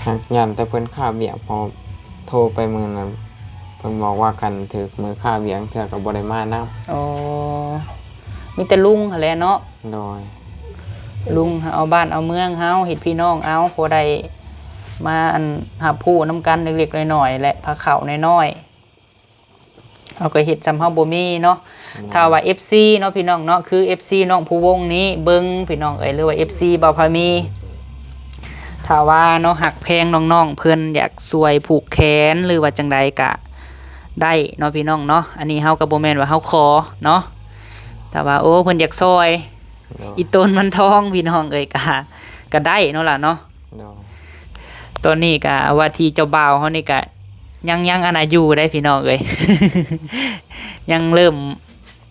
ຫາກຢ້ານແຕ່ເພິ່ນຄາວຽກ ເພາະໂທໄປມື້ນັ້ນ ເພິ່ນບອກວ່າຄັນຖືກມື້ຄາວຽກເທື່ອກໍບໍ່ໄດ້ມານຳ. ອໍ ມີແຕ່ລຸງຫັ້ນແຫຼະເນາະ. ໂດຍ. ລຸງເອົາບ້ານເອົາເມືອງເຮົາ ເຮັດພີ່ນ້ອງເອົາ ພໍໄດ້ມາ ອັນ ຮັບຮູ້ນຳກັນເລັກໆ ນ້ອຍໆ ແຫຼະ ພາເຂົ້ານ້ອຍໆ ເຮົາກໍເຮັດສ່ຳເຮົາບໍ່ມີເນາະ. ໂດຍ. ຖ້າວ່າເອັຟຊີເນາະ ພີ່ນ້ອງເນາະ ຄືເອັຟຊີນ້ອງພູວົງນີ້ເບິ່ງ ພີ່ນ້ອງເອີຍ ຫຼືວ່າເອັຟຊີບ່າວພາມີ ຖ້າວ່າເນາະ ຮັກແພງນ້ອງໆ ເພິ່ນຢາກຊ່ວຍຜູກແຂນ ຫຼືວ່າຈັ່ງໃດກະໄດ້ເນາະ ພີ່ນ້ອງເນາະ. ອັນນີ້ເຮົາກໍບໍ່ແມ່ນວ່າເຮົາຂໍເນາະ ຖ້າວ່າ ໂອ້ ເພິ່ນຢາກຊ່ອຍ ໂດຍ. ອີ່ຕົນມັນທອງ ພີ່ນ້ອງເອີຍ ກະ ກະໄດ້ເນາະລະເນາະ. ໂດຍ. ຕອນນີ້ກະວ່າທີ່ເຈົ້າບ່າວເຮົານີ້ກະຍັງ ຍັງອັນນະຢູ່ໄດ໋ ພີ່ນ້ອງເອີຍ ຍັງເລີ່ມ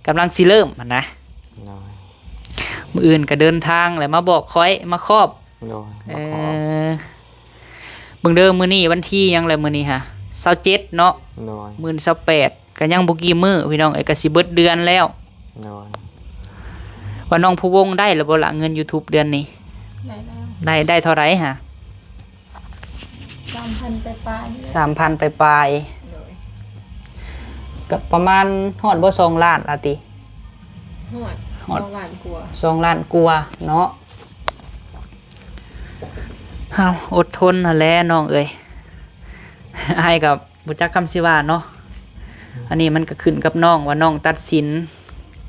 ກຳລັງຊິເລີ່ມຫັ້ນນະ. ໂດຍ. ມື້ອື່ນກະເດີນທາງແລ້ວ ມາບອກຂ້ອຍ ມາຄອບ. ໂດຍ. ເອີ ມາຄອບ. ເບິ່ງເດີ ມື້ນີ້ວັນທີຫຍັງແຫຼະ ມື້ນີ້ຫາ ຊາວເຈັດເນາະ. ໂດຍ. ມື້ຊາວແປດ ກໍຍັງບໍ່ກີ່ມື້ ພີ່ນ້ອງເອີຍ ກໍຊິເບິດເດືອນແລ້ວ. ໂດຍ. ວ່ານ້ອງພູວົງໄດ້ແລ້ວບໍ່ລະ ເງິນຢູທູບເດືອນນີ້? ໄດ້ແລ້ວ. ໄດ້ ໄດ້ເທົ່າໃດຫາ? ສາມພັນປາຍໆ ນີ້ແຫຼະ. ສາມພັນປາຍໆ. ໂດຍ. ກໍປະມານຮອດບໍ່ ສອງລ້ານລະຕິ? ຮອດ ຮອດ ສອງລ້ານກວ່າ ສອງລ້ານກວ່າເນາະ. ເຮົາອົດທົນຫັ້ນແຫຼະນ້ອງເອີຍ ອ້າຍກໍບໍ່ຈັກຄຳຊິວ່າເນາະ. ອັນນີ້ມັນກໍຂຶ້ນກັບນ້ອງວ່ານ້ອງຕັດສິນ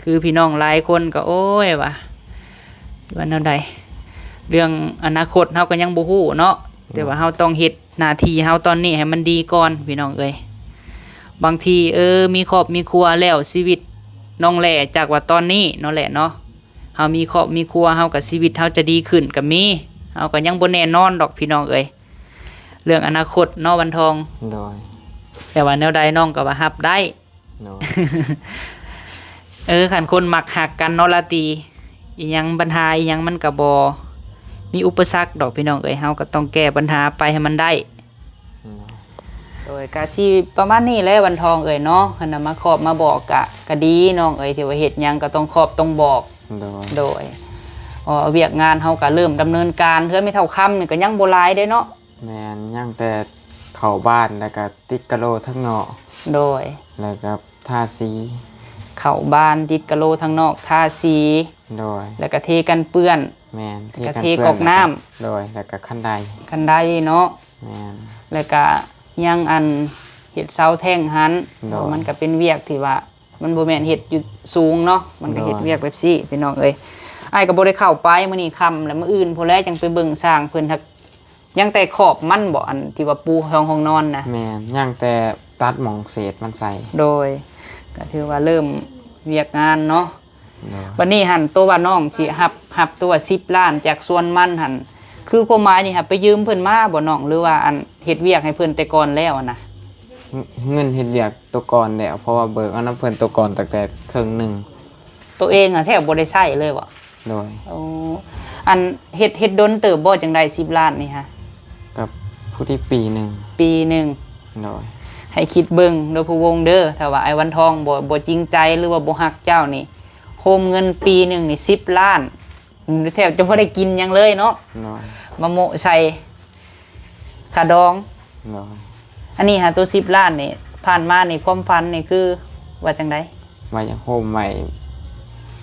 ຄືພີ່ນ້ອງຫຼາຍຄົນກໍ ໂອ້ຍ ວ່າ ວ່າແນວໃດ ເລື່ອງອະນາຄົດເຮົາກໍຍັງບໍ່ຮູ້ເນາະ ແຕ່ວ່າເຮົາຕ້ອງເຮັດໜ້າທີ່ເຮົາຕອນນີ້ໃຫ້ມັນດີກ່ອນ ພີ່ນ້ອງເອີຍ. ບາງທີ ເອີ ມີຄອບມີຄົວແລ້ວ ຊີວິດນ້ອງແຫຼຈາກວ່າຕອນນີ້ເນາະ ແຫຼເນາະ ເຮົາມີຄອບມີຄົວ ເຮົາກໍ ຊີວິດເຮົາຈະດີຂຶ້ນກໍມີ ເຮົາກໍຍັງບໍ່ແນ່ນອນດອກ ພີ່ນ້ອງເອີຍ ເລື່ອງອະນາຄົດເນາະ ວັນທອງ. ໂດຍ. ແຕ່ວ່າແນວໃດນ້ອງກໍວ່າຮັບໄດ້. ໂດຍ. ເອີ ຄັນຄົນມັກຮັກກັນເນາະ ລາຕີ ອີ່ຫຍັງ ບັນຫາອີ່ຫຍັງມັນກໍບໍ່ມີອຸປະສັກດອກ ພີ່ນ້ອງເອີຍ ເຮົາກໍຕ້ອງແກ້ບັນຫາໄປໃຫ້ມັນໄດ້. ໂດຍ. ໂດຍ ກະຊິປະມານນີ້ແຫຼະ ວັນທອງເອີຍເນາະ ຄັນນຳມາຄອບມາບອກກະ ກະດີນ້ອງເອີຍ ທີ່ວ່າເຮັດຫຍັງກໍຕ້ອງຄອບຕ້ອງບອກ. ໂດຍ. ໂດຍ. ເພາະວ່າວຽກງານເຮົາກະເລີ່ມດຳເນີນການ ເຮືອນແມ່ເຖົ້າຄຳນີ້ກະຍັງບໍ່ຫຼາຍເດ້ເນາະ. ແມ່ນ ຍັງແຕ່ເຂົ້າບ້ານ ແລ້ວກະຕິດກະໂຫຼທາງນອກ. ໂດຍ. ແລ້ວກະທາສີ ເຂົ້າບ້ານ ຕິດກະໂຫຼທາງນອກ ທາສີ. ໂດຍ. ແລ້ວກະເທກັນເປື້ອນ. ແມ່ນ ເທກັນເປື້ອນ ແລ້ວກະເທກອກນ້ຳ. ໂດຍ. ແລ້ວກະຄັນໄດ ຄັນໄດເນາະ. ແມ່ນ. ແລ້ວກະຍັງອັນເຮັດເສົາແທ່ງຫັ້ນ. ໂດຍ. ເພາະມັນກະເປັນວຽກທີ່ວ່າ ມັນບໍ່ແມ່ນເຮັດຢູ່ສູງເນາະ ມັນກໍເຮັດວຽກແບບຊີ້ ໂດຍ ພີ່ນ້ອງເອີຍ. ອ້າຍກໍບໍ່ໄດ້ເຂົ້າໄປ ມື້ນີ້ຄ່ຳແລ້ວ ມື້ອື່ນພຸ້ນແຫຼະຈັ່ງໄປເບິ່ງຊ່າງເພິ່ນ. ຫາກຍັງແຕ່ຂອບມັນບໍ ອັນທີ່ວ່າປູຮອງ ຫ້ອງນອນນະ? ແມ່ນ ຍັງແຕ່ຕັດໝ່ອງເສດມັນໃສ່. ໂດຍ. ກໍຖືວ່າເລີ່ມວຽກງານເນາະ. ໂດຍ. ບັດນີ້ຫັ້ນ ຕົວວ່ານ້ອງຊິຮັບ ຮັບຕົວສິບລ້ານຈາກສວນມັນຫັ້ນ ຄືຄວາມໝາຍນີ້ຫາໄປຢືມເພິ່ນມາບໍ່ນ້ອງ ຫຼືວ່າອັນເຮັດວຽກໃຫ້ເພິ່ນແຕ່ກ່ອນແລ້ວຫັ້ນນະ? ເງິນເຮັດວຽກໂຕກ່ອນແລ້ວ ເພາະວ່າເບີກເອົານຳເພິ່ນໂຕກ່ອນຕັ້ງແຕ່ເຄິ່ງໜຶ່ງ. ໂຕເອງຫັ້ນແທບບໍ່ໄດ້ໃຊ້ເລີຍບໍ່? ໂດຍ. ໂອ້ ອັນເຮັດ ເຮັດດົນເຕີບບໍ່ ຈັ່ງໄດ້ສິບລ້ານນີ້ຫາ? ກໍພໍດີປີໜຶ່ງ. ປີໜຶ່ງ. ໂດຍ. ໃຫ້ຄິດເບິ່ງເດີຜູ້ວົງເດີ ຖ້າວ່າອ້າຍວັນທອງບໍ່ ບໍ່ຈິງໃຈ ຫຼືວ່າບໍ່ຮັກເຈົ້ານີ້ ໂຮມເງິນປີໜຶ່ງນີ້ສິບລ້ານ ແທບຈະບໍ່ໄດ້ກິນຫຍັງເລີຍເນາະ. ໂດຍ. ມາໂມະໃສ່ຄ່າດອງ. ໂດຍ. ອັນນີ້ຫາໂຕສິບລ້ານນີ້ ຜ່ານມານີ້ຄວາມຝັນນີ້ຄືວ່າຈັ່ງໃດ? ວ່າຢາກໂຮມໄວ້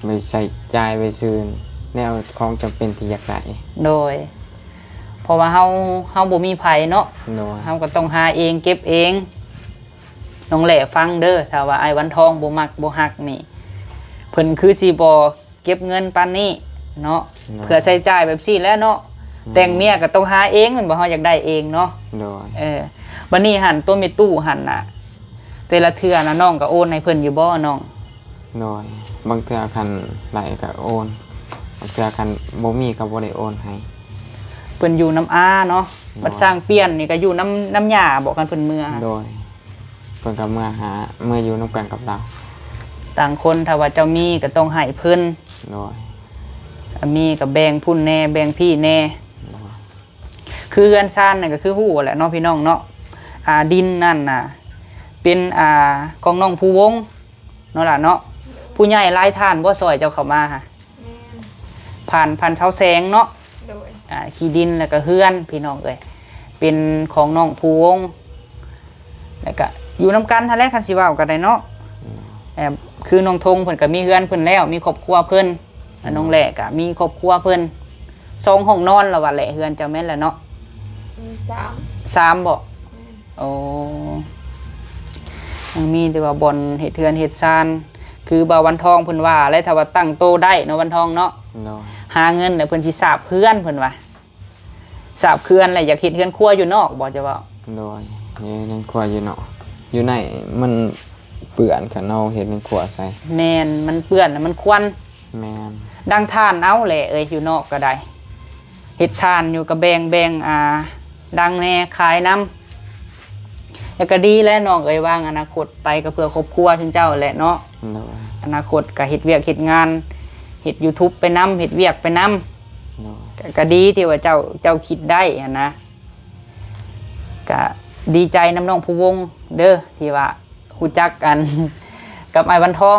ໄວ້ໃຊ້ຈ່າຍ ໄວ້ຊື້ແນວຂອງຈຳເປັນທີ່ຢາກໄດ້. ໂດຍ. ເພາະວ່າເຮົາ ເຮົາບໍ່ມີໃຜເນາະ. ໂດຍ. ເຮົາກໍຕ້ອງຫາເອງ ເກັບເອງ. ນ້ອງແຫຼຟັງເດີ ຖ້າວ່າອ້າຍວັນທອງບໍ່ມັກບໍ່ຮັກນີ້ ເພິ່ນຄືຊິບໍ່ເກັບເງິນປານນີ້ເນາະ. ໂດຍ. ເພື່ອໃຊ້ຈ່າຍແບບຊີ້ແຫຼະເນາະ. ແມ່ນ. ແຕ່ງເມຍກໍຕ້ອງຫາເອງແມ່ນບໍ່? ເຮົາຢາກໄດ້ເອງເນາະ. ໂດຍ. ເອີ ບັດນີ້ຫັ້ນ ຕົວແມ່ຕູ້ຫັ້ນນະ ແຕ່ລະເທື່ອນະ ນ້ອງກໍໂອນໃຫ້ເພິ່ນຢູ່ບໍ່ນ້ອງ? ໂດຍ. ບາງເທື່ອຄັນໄດ້ກໍໂອນ ບາງເທື່ອຄັນບໍ່ມີກໍບໍ່ໄດ້ໂອນໃຫ້. ເພິ່ນຢູ່ນຳອາເນາະ. ໂດຍ. ບັດຊ່າງປ່ຽນນີ້ກໍຢູ່ນຳ ນຳຍ່າບໍ ຄັນເພິ່ນເມືອ? ໂດຍ. ເພິ່ນກໍເມືອຫາ ເມືອຢູ່ນຳກັນກັບລາວ. ຕ່າງຄົນ ຖ້າວ່າເຈົ້າມີກໍຕ້ອງໃຫ້ເພິ່ນ. ໂດຍ. ມີກໍແບ່ງພຸ້ນແດ່ ແບ່ງພີ້ແດ່. ໂດຍ. ຄືເຮືອນຊານນັ້ນກໍຄືຮູ້ແຫຼະເນາະ ພີ່ນ້ອງເນາະ. ອ່າ ດິນນັ້ນນະ ເປັນ ອ່າ ຂອງນ້ອງພູວົງເນາະຫຼະເນາະ. ຜູ້ໃຫຍ່ຫຼາຍທ່ານບໍ່ຊ່ອຍເຈົ້າເຂົ້າມາຫາ? ແມ່ນ. ຜ່ານ ຜ່ານຊາວແສງເນາະ. ໂດຍ. ອ່າ ທີ່ດິນແລ້ວກໍເຮືອນ ພີ່ນ້ອງເອີຍ ເປັນຂອງນ້ອງພູວົງ ແລ້ວກໍຢູ່ນຳກັນຫັ້ນແຫຼະ ຄັນຊິເວົ້າກໍໄດ້ເນາະ. ອືມ. ແອບ ຄືນ້ອງທົງເພິ່ນກໍມີເຮືອນເພິ່ນແລ້ວ ມີຄອບຄົວເພິ່ນ. ອືມ. ນ້ອງແຫຼກໍມີຄອບຄົວເພິ່ນ ສອງຫ້ອງນອນລະວ່າແຫຼະ ເຮືອນເຈົ້າແມ່ນລະເນາະ? ມີສາມ. ສາມບໍ? ແມ່ນ. ໂອ້ ຍັງມີແຕ່ວ່າບ່ອນເຮັດເຮືອນເຮັດຊານ ຄືບ່າວວັນທອງເພິ່ນວ່າແຫຼະ ຖ້າວ່າຕັ້ງໂຕໄດ້ເນາະ ວັນທອງເນາະ. ໂດຍ. ຫາເງິນແລ້ວເພິ່ນຊິສາບເຮືອນ ເພິ່ນວ່າ ສາບເຮືອນແລ້ວຢາກເຮັດເຮືອນຄົວຢູ່ນອກບໍ ເຈົ້າເວົ້າ? ໂດຍ. ເຮັດເຮືອນຄົວຢູ່ນອກ ຢູ່ໃນມັນເປື້ອນ ຄັນເຮົາເຮັດເຮືອນຄົວໃສ່. ແມ່ນ ມັນເປື້ອນແລ້ວມັນຄວັນ. ແມ່ນ. ດັງຖ່ານເອົາແຫຼະເອີຍ ຢູ່ນອກກໍໄດ້ ເຮັດຖ່ານຢູ່ກໍແບ່ງ ແບ່ງ ອ່າ ດັງແດ່ ຂາຍນຳ ແລ້ວກໍດີແຫຼະນ້ອງເອີຍ ວາງອະນາຄົດໄປກໍເພື່ອຄອບຄົວຊຸມເຈົ້າແຫຼະເນາະ. ໂດຍ. ອະນາຄົດກໍເຮັດວຽກເຮັດງານ ເຮັດຢູທູບໄປນຳ ເຮັດວຽກໄປນຳ. ໂດຍ. ກໍ ກໍດີທີ່ວ່າເຈົ້າ ເຈົ້າຄິດໄດ້ຫັ້ນນະ ກໍດີໃຈນຳນ້ອງພູວົງເດີ ທີ່ວ່າຮູ້ຈັກກັນກັບອ້າຍວັນທອງ.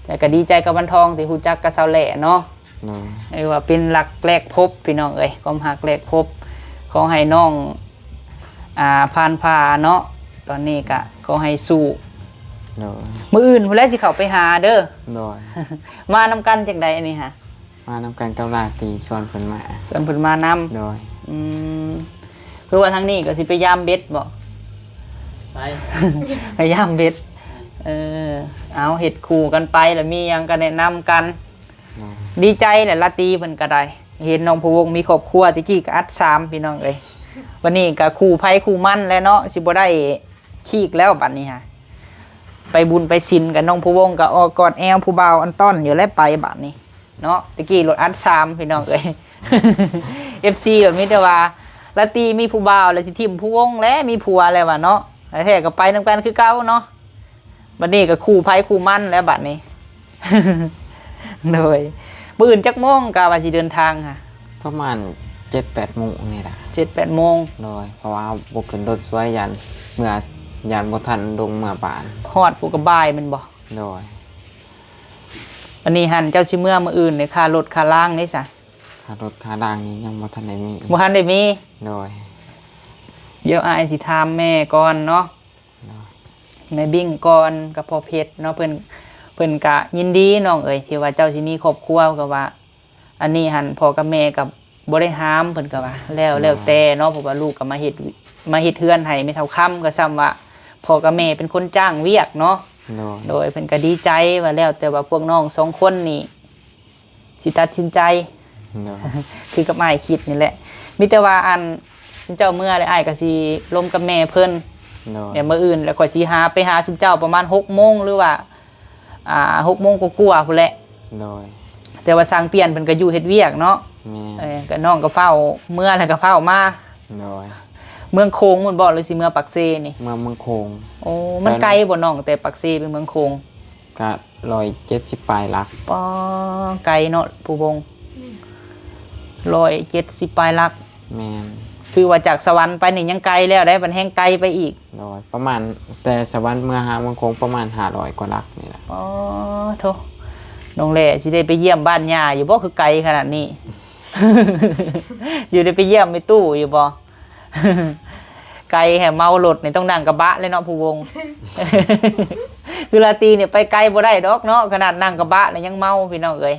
ແລ້ວກໍດີໃຈກັບວັນທອງທີ່ຮູ້ຈັກກັບສາວແຫຼເນາະ. ໂດຍ. ເອີ້ນວ່າເປັນລັກແລກພົບ ພີ່ນ້ອງເອີຍ ຄວາມຮັກແລກພົບ. ຂໍໃຫ້ນ້ອງ ອ່າ ຜ່ານຜ່າເນາະ ຕອນນີ້ກໍຂໍໃຫ້ສູ້. ໂດຍ. ມື້ອື່ນພຸ້ນແຫຼະຊິເຂົ້າໄປຫາເດີ. ໂດຍ. ມານຳກັນຈັ່ງໃດອັນນີ້ຫາ? ມານຳກັນກັບລາຕີ ຊວນເພິ່ນມາ ຊວນເພິ່ນມານຳ. ໂດຍ. ອືມ ຄືວ່າທາງນີ້ກໍຊິໄປຢາມເບັດບໍ? ໄປ ໄປຢາມເບັດ. ເອີ ເອົາ ເຮັດຄູ່ກັນໄປ ແລ້ວມີຫຍັງກໍແນະນຳກັນ. ໂດຍ. ດີໃຈແຫຼະ ລາຕີເພິ່ນກໍໄດ້ ເຫັນນ້ອງພູວົງມີຄອບຄົວ ແຕ່ກີ້ກໍອັດສາມ ພີ່ນ້ອງເອີຍ ບັດນີ້ກໍຄູ່ໃຜຄູ່ມັນແຫຼະເນາະ ຊິບໍ່ໄດ້ຄີກແລ້ວບັດນີ້ຫາ. ໄປບຸນໄປສິນກັບນ້ອງພູວົງກໍອອກກອດແອວຜູ້ບ່າວອັນຕ້ອນຢູ່ແລ້ວ ໄປບັດນີ້ ເນາະ ແຕ່ກີ້ລົດອັດສາມ ພີ່ນ້ອງເອີຍ. ເອັຟຊີກໍມີແຕ່ວ່າ ລາຕີມີຜູ້ບ່າວແລ້ວ ຊິຖິ້ມຜູ້ວົງແຫຼະ ມີຜົວແລ້ວວ່າເນາະ. ແທ້ກໍໄປນຳກັນຄືເກົ່າເນາະ ບັດນີ້ກໍຄູ່ໃຜຄູ່ມັນແລ້ວບັດນີ້. ໂດຍ. ມື້ອື່ນຈັກໂມງກະວ່າຊິເດີນທາງຫະ? ປະມານເຈັດແປດໂມງນີ້ລະ. ເຈັດແປດໂມງ. ໂດຍ. ເພາະວ່າເຮົາບໍ່ຂຶ້ນລົດສວຍ ຢ້ານເມືອ ຢ້ານບໍ່ທັນລົງເມືອບ້ານ. ຮອດພຸ້ນກໍບ່າຍແມ່ນບໍ່? ໂດຍ. ບັດນີ້ຫັ້ນ ເຈົ້າຊິເມືອມື້ອື່ນນີ້ ຄ່າລົດຄ່າລາງເດ້ຊະ? ຄ່າລົດຄ່າລາງນີ້ຍັງບໍ່ທັນໄດ້ມີ. ບໍ່ທັນໄດ້ມີ? ໂດຍ. ດຽວອ້າຍຊິຖາມແມ່ກ່ອນເນາະ. ໂດຍ. ແມ່ບິ້ງກ່ອນກັບພໍ່ເພັດເນາະ ເພິ່ນ ເພິ່ນກະຍິນດີນ້ອງເອີຍ ທີ່ວ່າເຈົ້າຊິມີຄອບຄົວ ກໍວ່າ ອັນນີ້ຫັ້ນ ພໍ່ກັບແມ່ກໍບໍ່ໄດ້ຫ້າມ ເພິ່ນກໍວ່າ ແລ້ວ ໂດຍ ແລ້ວແຕ່ເນາະ ເພາະວ່າລູກກໍມາເຮັດ ມາເຮັດເຮືອນໃຫ້ແມ່ເຖົ້າຄຳ ກໍສ່ຳວ່າພໍ່ກັບແມ່ເປັນຄົນຈ້າງວຽກເນາະ. ໂດຍ. ໂດຍ ເພິ່ນກໍດີໃຈວ່າ ແລ້ວແຕ່ວ່າພວກນ້ອງສອງຄົນນີ້ຊິຕັດສິນໃຈ. ໂດຍ. ຄືກັບອ້າຍຄິດນີ້ແຫຼະ ມີແຕ່ວ່າ ອັນ ເຈົ້າເມືອແລ້ວ ອ້າຍກໍຊິລົມກັບແມ່ເພິ່ນ. ໂດຍ ແລ້ວມື້ອື່ນແລ້ວຂ້ອຍຊິຫາໄປຫາຊຸມເຈົ້າປະມານຫົກໂມງ ຫຼືວ່າ ອ່າ ຫົກໂມງກວ່າໆພຸ້ນແຫຼະ ໂດຍ ແຕ່ວ່າຊ່າງປ່ຽນເພິ່ນກໍຢູ່ເຮັດວຽກເນາະ ແມ່ນ ເອີ ກໍນ້ອງກໍຟ້າວເມືອແລ້ວກໍຟ້າວມາ ໂດຍ ເມືອງໂຂງພຸ້ນບໍ່ ຫຼືຊິເມືອປາກເຊນີ້? ເມືອເມືອງໂຂງ ໂອ້ ມັນໄກບໍ່ນ້ອງ ແຕ່ປາກເຊໄປເມືອງໂຂງ? ກະຮ້ອຍເຈັດສິບປາຍຫຼັກ ປາ ໄກເນາະຜູ້ວົງ ຮ້ອຍເຈັດສິບປາຍຫຼັກ ແມ່ນ ຄືວ່າຈາກສະຫວັນໄປນີ້ຍັງໄກແລ້ວໃດ໋ ບັດແຮ່ງໄກໄປອີກ ໂດຍ ປະມານແຕ່ສະຫວັນເມືອຫາເມືອງໂຂງປະມານຫ້າຮ້ອຍກວ່າຫຼັກນີ້ແຫຼະ ປາໂທ້ ນ້ອງແຫຼຊິໄດ້ໄປຢ້ຽມບ້ານຍ່າຢູ່ບໍ່ ຄືໄກຂະໜາດນີ້ ຊິໄດ້ໄປຢ້ຽມແມ່ຕູ້ຢູ່ບໍ່? ໄກແຮະ ເມົາລົດນີ້ຕ້ອງນັ່ງກະບະເລີຍເນາະຜູ້ວົງ ຄືລາຕີນີ້ໄປໄກບໍ່ໄດ້ດອກເນາະ ຂະໜາດນັ່ງກະບະແລ້ວຍັງເມົາພີ່ນ້ອງເອີຍ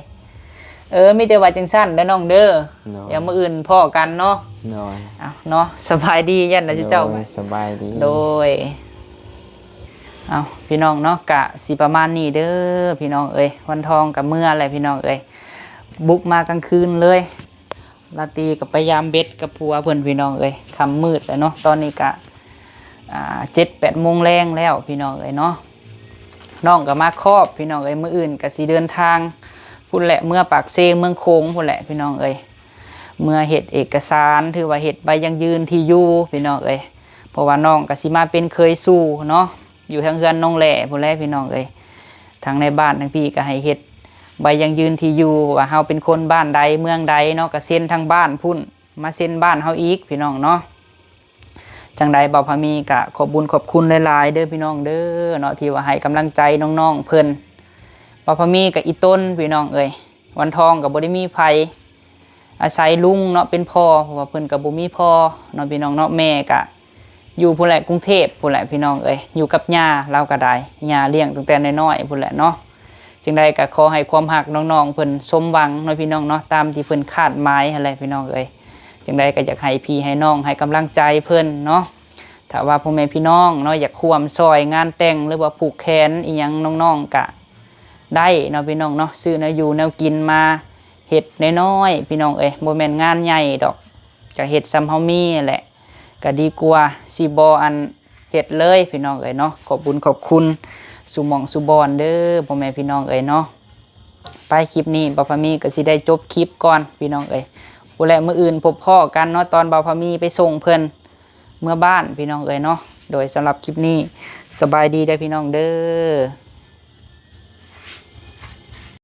ເອີ ມີແຕ່ວ່າຈັ່ງຊັ້ນເດີນ້ອງເດີ ໂດຍ ດຽວມື້ອື່ນພໍ້ກັນເນາະ ໂດຍ ເອົາເນາະ ສະບາຍດີ ຢ້ານນະເຈົ້າ ໂດຍ ສະບາຍດີ ໂດຍ ເອົາພີ່ນ້ອງເນາະ ກະຊິປະມານນີ້ເດີພີ່ນ້ອງເອີຍ ວັນທອງກະເມືອແຫຼະພີ່ນ້ອງເອີຍ ບຸກມາກາງຄືນເລີຍ ລາຕີກໍໄປຍາມເບັດກັບຜົວເພິ່ນພີ່ນ້ອງເອີຍ ຄ່ຳມືດແລ້ວເນາະ ຕອນນີ້ກະ ອ່າ ເຈັດແປດໂມງແລງແລ້ວພີ່ນ້ອງເອີຍເນາະ ນ້ອງກໍມາຄອບພີ່ນ້ອງເອີຍ ມື້ອື່ນກໍຊິເດີນທາງພຸ້ນແຫຼະ ເມືອປາກເຊເມືອງໂຂງພຸ້ນແຫຼະພີ່ນ້ອງເອີຍ ເມືອເຮັດເອກະສານ ຖືວ່າເຮັດໃບຢັ້ງຢືນທີ່ຢູ່ພີ່ນ້ອງເອີຍ ເພາະວ່ານ້ອງກໍຊິມາເປັນເຂີຍສູ່ເນາະ ຢູ່ທາງເຮືອນນ້ອງແຫຼພຸ້ນແຫຼະພີ່ນ້ອງເອີຍ ທາງໃນບ້ານທາງພີ້ກໍໃຫ້ເຮັດໃບຢັ້ງຢືນທີ່ຢູ່ ວ່າເຮົາເປັນຄົນບ້ານໃດເມືອງໃດເນາະ ກໍເຊັນທາງບ້ານພຸ້ນ ມາເຊັນບ້ານເຮົາອີກພີ່ນ້ອງເນາະ ຈັ່ງໃດບ່າວພາມີກໍຂອບບຸນຂອບຄຸນຫຼາຍໆເດີພີ່ນ້ອງເດີເນາະ ທີ່ວ່າໃຫ້ກຳລັງໃຈນ້ອງໆເພິ່ນ ບ່າວພາມີກໍອີ່ຕົນພີ່ນ້ອງເອີຍ ວັນທອງກໍບໍ່ໄດ້ມີໃຜ ອາໄສລຸງເນາະເປັນພໍ່ ເພາະວ່າເພິ່ນກໍບໍ່ມີພໍ່ເນາະພີ່ນ້ອງເນາະ ແມ່ກໍຢູ່ພຸ້ນແຫຼະ ກຸງເທບພຸ້ນແຫຼະພີ່ນ້ອງເອີຍ ຢູ່ກັບຍ່າ ລາວກໍໄດ້ ຍ່າລ້ຽງຕັ້ງແຕ່ນ້ອຍໆພຸ້ນແຫຼະເນາະ ຈັ່ງໃດກໍຂໍໃຫ້ຄວາມຮັກນ້ອງໆເພິ່ນສົມຫວັງເນາະພີ່ນ້ອງເນາະ ຕາມທີ່ເພິ່ນຄາດໝາຍຫັ້ນແຫຼະພີ່ນ້ອງເອີຍ ຈັ່ງໃດກໍຢາກໃຫ້ພີ່ໃຫ້ນ້ອງໃຫ້ກຳລັງໃຈເພິ່ນເນາະ ຖ້າວ່າພໍ່ແມ່ພີ່ນ້ອງເນາະ ຢາກຮ່ວມຊ່ອຍງານແຕ່ງ ຫຼືວ່າຜູກແຂນອີ່ຫຍັງນ້ອງໆກະໄດ້ເນາະພີ່ນ້ອງເນາະ ຊື້ແນວຢູ່ແນວກິນມາເຮັດນ້ອຍໆ ພີ່ນ້ອງເອີຍ ບໍ່ແມ່ນງານໃຫຍ່ດອກ ກະເຮັດສ່ຳເຮົາມີຫັ້ນແຫຼະ ກະດີກວ່າຊິບໍ່ອັນເຮັດເລີຍພີ່ນ້ອງເອີຍເນາະ ຂອບບຸນຂອບຄຸນສູ່ໝ່ອງສູ່ບ່ອນເດີພໍ່ແມ່ພີ່ນ້ອງເອີຍເນາະ ໄປ ຄລິບນີ້ບ່າວພາມີກໍຊິໄດ້ຈົບຄລິບກ່ອນພີ່ນ້ອງເອີຍ ພຸ້ນແຫຼະ ມື້ອື່ນພົບພໍ້ກັນເນາະ ຕອນບ່າວພາມີໄປສົ່ງເພິ່ນເມືອບ້ານພີ່ນ້ອງເອີຍເນາະ ໂດຍສຳລັບຄລິບນີ້ ສະບາຍດີເດີພີ່ນ້ອງເດີ.